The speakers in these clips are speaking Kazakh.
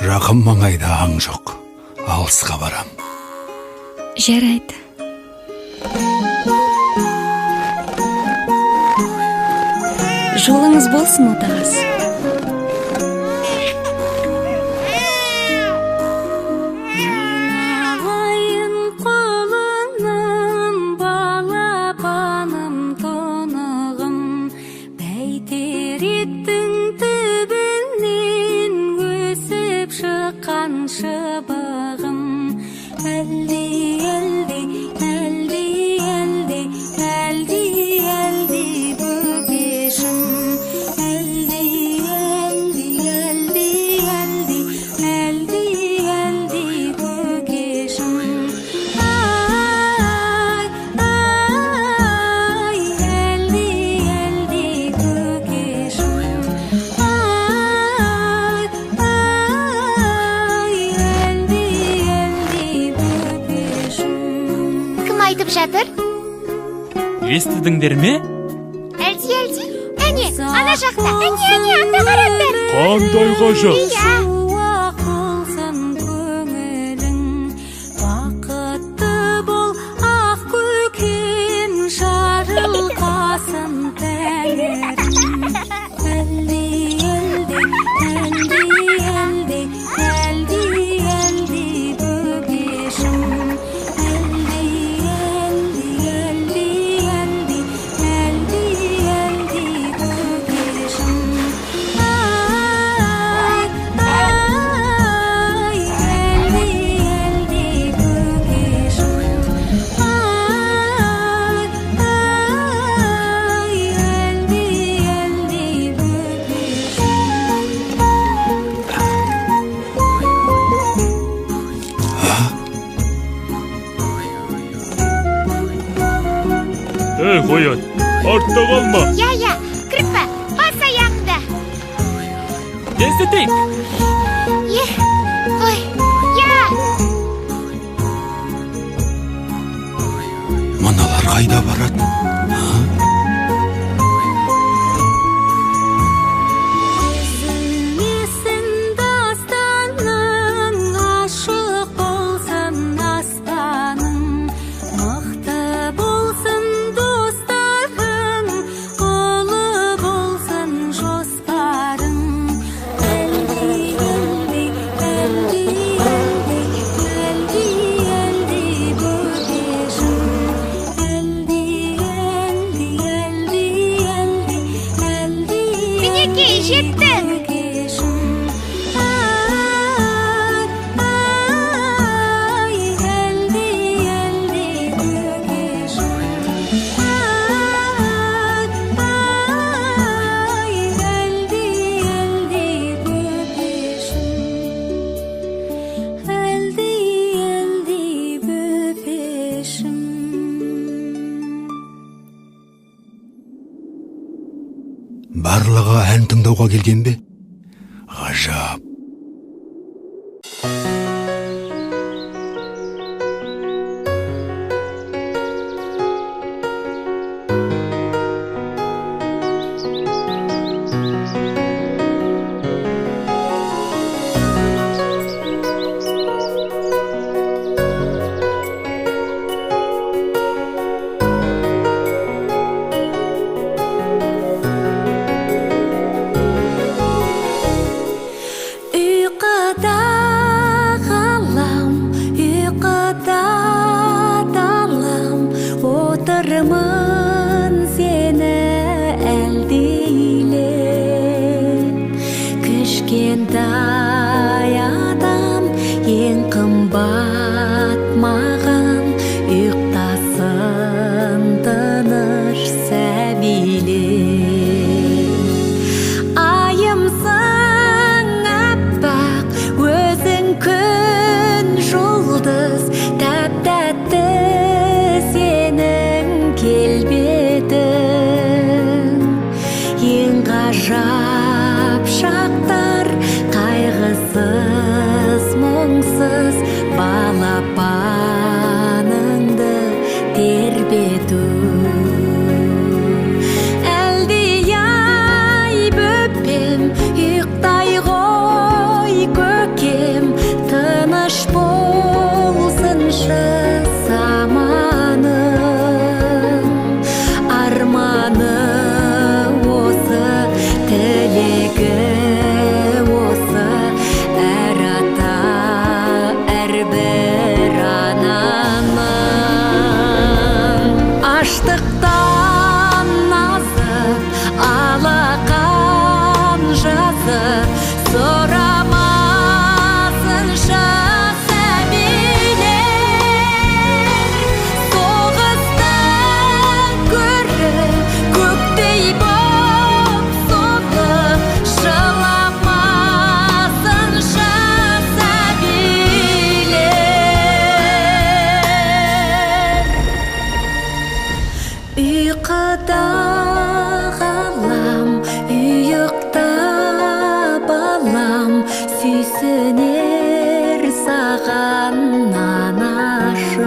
Жақын маңайда аң жоқ. Алысқа барам. Жарайды. Жолыңыз болсын, отағасы. Айналайын құлыным, балапаным, тұнығым, бәйтеректің түбінен өсіп шыққан шыбығым. Әлди, әлди, әлди, әлди, әлди, әлди, бөпешім. Әлди, әлди, әлди, әлди, әлди, әлди, көкешім. Ай, ай, әлди, әлди, көкешім. Ай, ай, әлди, әлди, бөпешім. Кім айтып жатыр? Естідіңдер ме? Әлди, әлди. Әне, ана жақта. Әне, әне, анда қараңдар. Қандай ғажап! Иә. Шуақ болсын көңілің, бақытты бол, ақ көкем, жарылқасын тәңірім. Әлди, әлди, әлди, әлди, әлди, әлди, бөпешім. Әлди, әлди, әлди, әлди, әлди, әлди, көкешім. Ай, ай, әлди, әлди, көкешім. Ай, ай, әлди, әлди, бөпешім. Ей, қоян, артта қалма. Иә, иә, кірпі, бас аяғыңды. Тездетейік. Е, ой, иә. Мыналар қайда барады? Үзілмесін дастаның, ашық болсын аспаның, мықты болсын достарың, ұлы болсын жоспарың. Әлди, әлди, әлди, әлди, әлди, әлди, бөпешім. Әлди, әлди, әлди, әлди, әлди, Мінекей, жеттік. көкешім. Ай, ай, әлди, әлди, көкешім. Ай, ай, әлди, әлди, бөпешім. Әлди, әлди, бөпешім. Барлығы ән тыңдауға келген бе? Ғажап. Ұйқыда Сұрамасыншы сәбилер. Соғыстан көрі көктей боп сорлы, жыламасыншы сәбилер. Ұйқыда ғалам, ұйықта балам, сүйсінер саған анашым.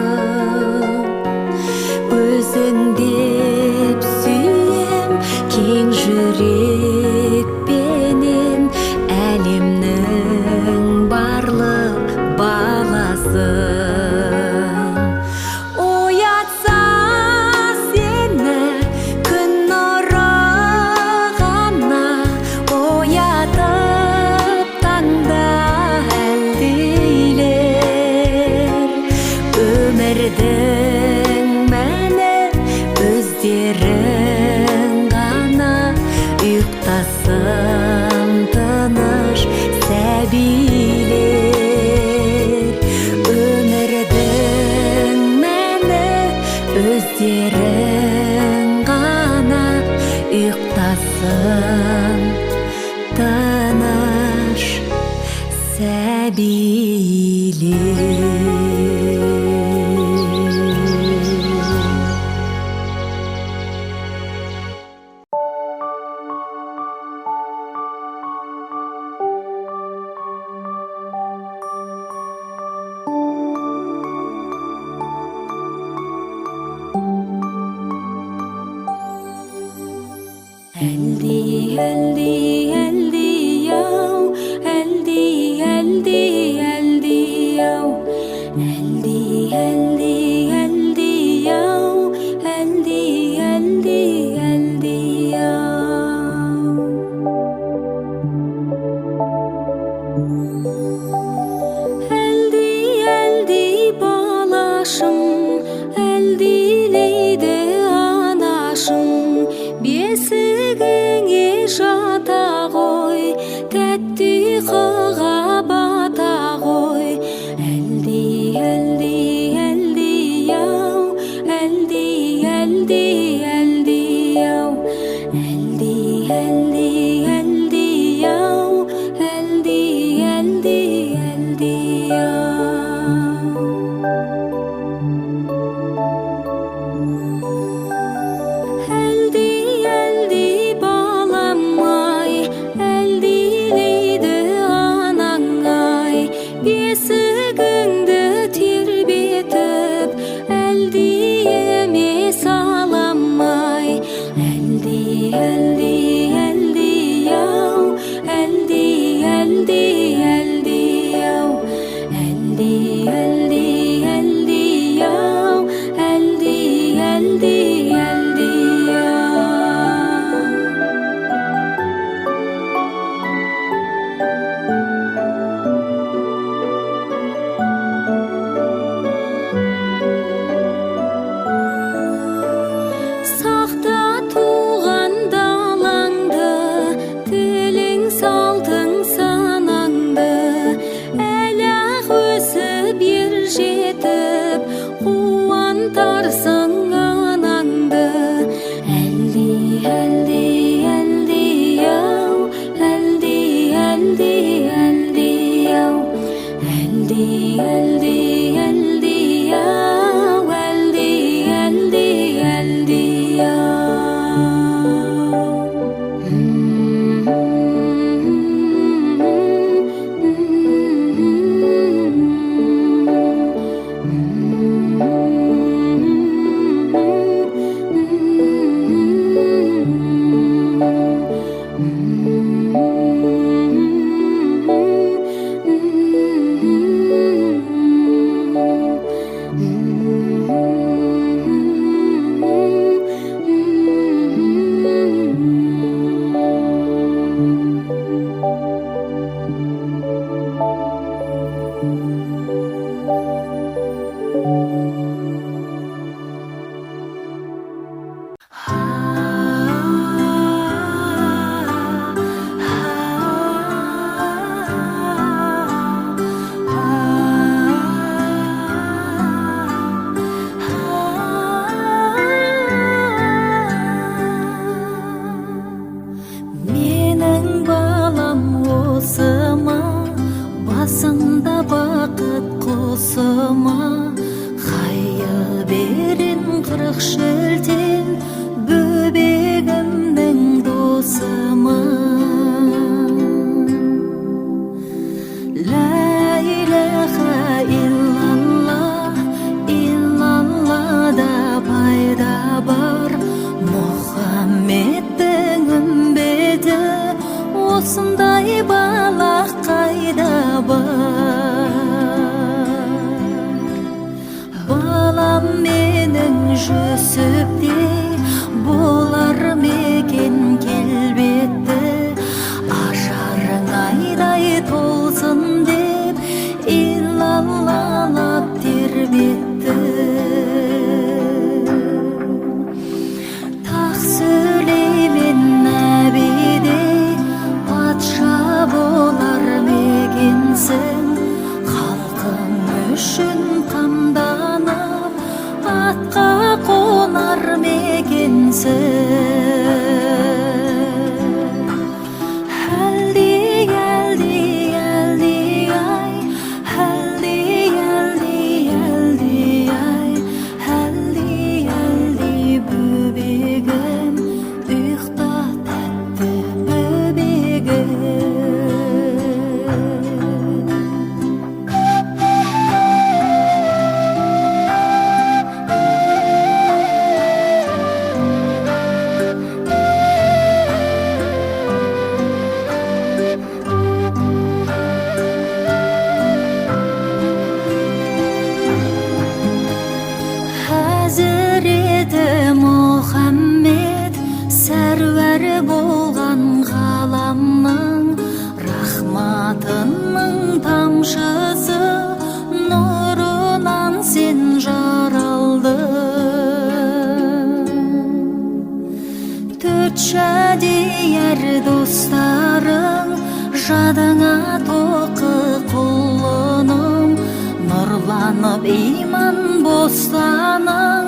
Өзің деп сүйем кең жүрекпенен әлемнің барлық баласын. Оятса сені күн нұры ғана, оятып таңда әлдилер. Өмірдің мәні өздерің ғана, ұйықтасын тыныш сәбилер. Өмірдің мәні өздерің ғана, ұйықтасын тыныш сәбилер. Әлди, әлди, әлди ау, әлди, әлди, әлди ау, әлди, әлди, әлди ау, әлди, әлди, әлди ау. Әлди, әлди балашым, әлдилейді анашым, бесігіңе жата ғой, тәтті ұйқыға бата ғой. Әлди, әлди, әлди ау, әлди, әлди, әлди ау, әлди, әлди, әлди ау, әлди, әлди, әлди ау. Әлди, әлди балам ай, әлдилейді анаң ай, бесігіңді тербетіп, әлдиіме салам ай. Әлди, әлди, әлди ау, әлди, әлди, әлди ау, әлди, әлди, әлди ау, әлди, әлди, әлди ау. Сақта туған далаңды, тілің салтың санаңды, әлі-ақ өсіп ер жетіп, қуантарсың анаңды. Әлди, әлди, әлди ау, әлди, әлди, әлди ау, әлди, әлди, әлди ау, әлди, әлди, әлди ау. досыма Хайы берен 40 шілтен бөбегімнің досыма. Ла илаха иллалла, иллаллада пайда бар. Мұхаммедтің үмбеті, осындай бала қайда бар? Балам менің Жүсіптей болар мекен келбетті, ажарың айдай толсын деп иллаллалап тербетті. Тақ Сүлеймен нәбидей патша болар мекенсің, халқың үшін қамданып атқа қонар мекенсің. Әлди, әлди, әлди ай, әлди, әлди, әлди ай, әлди, әлди бөбегім, ұйықта тәтті бөбегім. Хазіреті Мұхаммед сәруәр болған ғаламның рахматының тамшысы, нұрынан сен жаралдың. Төрт шадияр достарың жадыңа тоқы құлыным, нұрланып иман бостаның,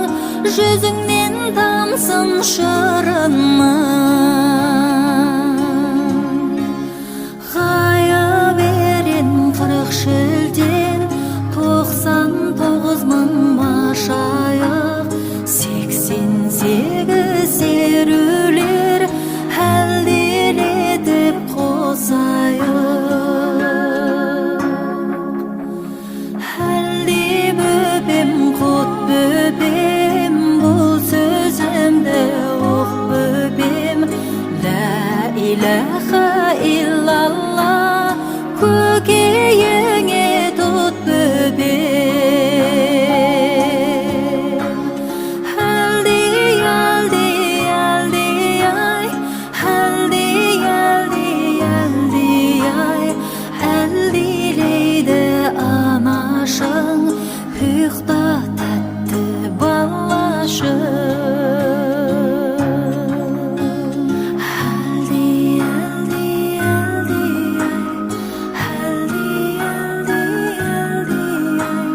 жүзіңнен тамсын шырыны. Ғайып ерен 40 шілтен 99 мың машайық, 88 серулер әлделетіп қосайық. Әлди бөпем, құт бөпем, бұл сөзімді ұқ бөпем. Лә илаха иллалла, көкейіңе тұт бөпем. Әлди, әлди, әлди ай, әлди, әлди, әлди ай, әлдилейді анашың, ұйықта тәтті балашың. Әлди, әлди, әлди ай, әлди, әлди, әлди ай,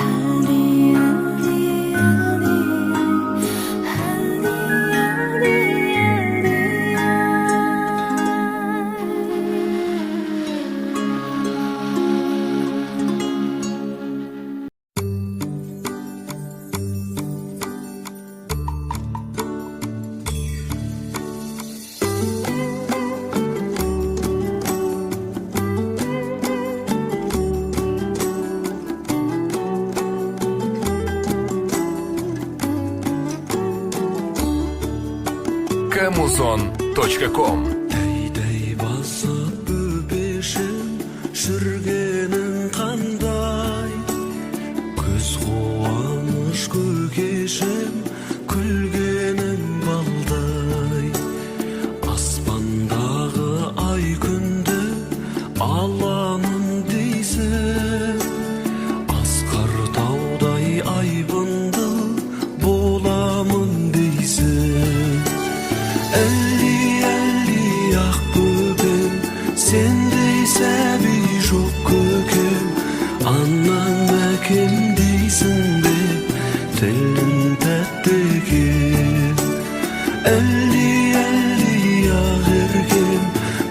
әлди, әлди, әлди ай, әлди, әлди, әлди ай. Камузон.ком. Тәй-тәй басып бөпешім, жүргенің қандай? Көз қуаныш көкешім, күлгенің балдай. Аспандағы ай күнді аламын дейсің, асқар таудай айбынды боламын дейсің. Әлди, әлди ақ бөпем, сендей сәби жоқ көкем. Анаң әкем дейсің бе, тілің тәтті екен. Әлди, әлди ақ еркем,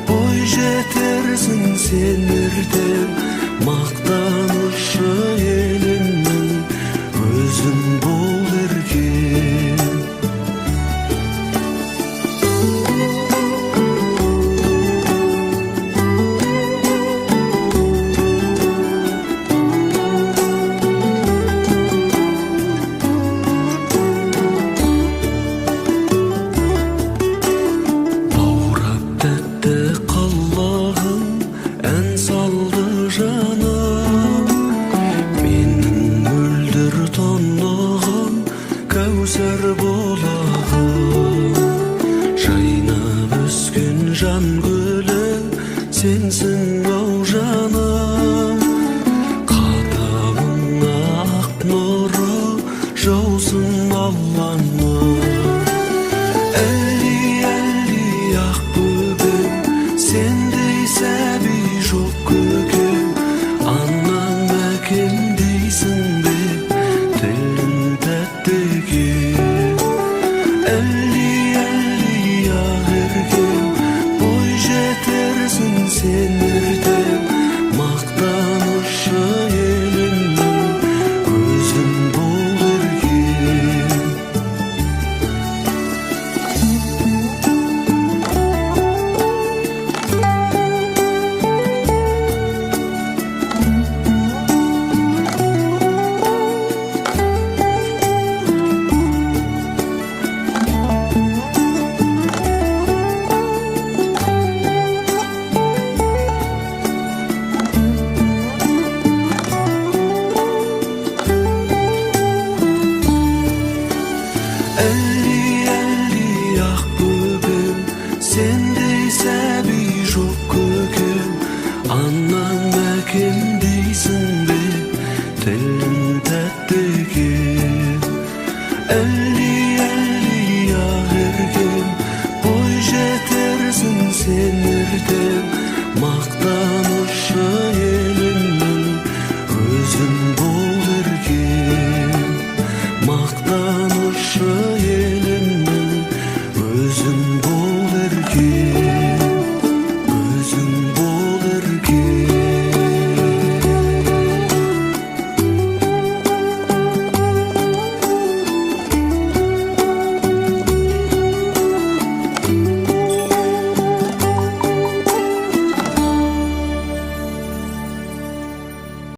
бой жетерсің сен ертең, мақтанышы. Екенсің ау жаным, қадамыңа ақ нұры жаусын Алланың. Әлли, әлли, ақ бөбек, сендей сәби жоқ көкем. Анам, әкем дейсің бе, тілің тәтті екен. Әлли, әлли, ақ еркем, бой жетерсің сен ертең. Мақтанышы елімнің, өзің бол еркем. Әлли, әлли, ақ бөбем, сендей сәби жоқ көкем. Анам, әкем дейсің бе, тілің тәтті екен. Әлли, әлли, ақ еркем, бой жетерсің сен ертең. Мақтанышы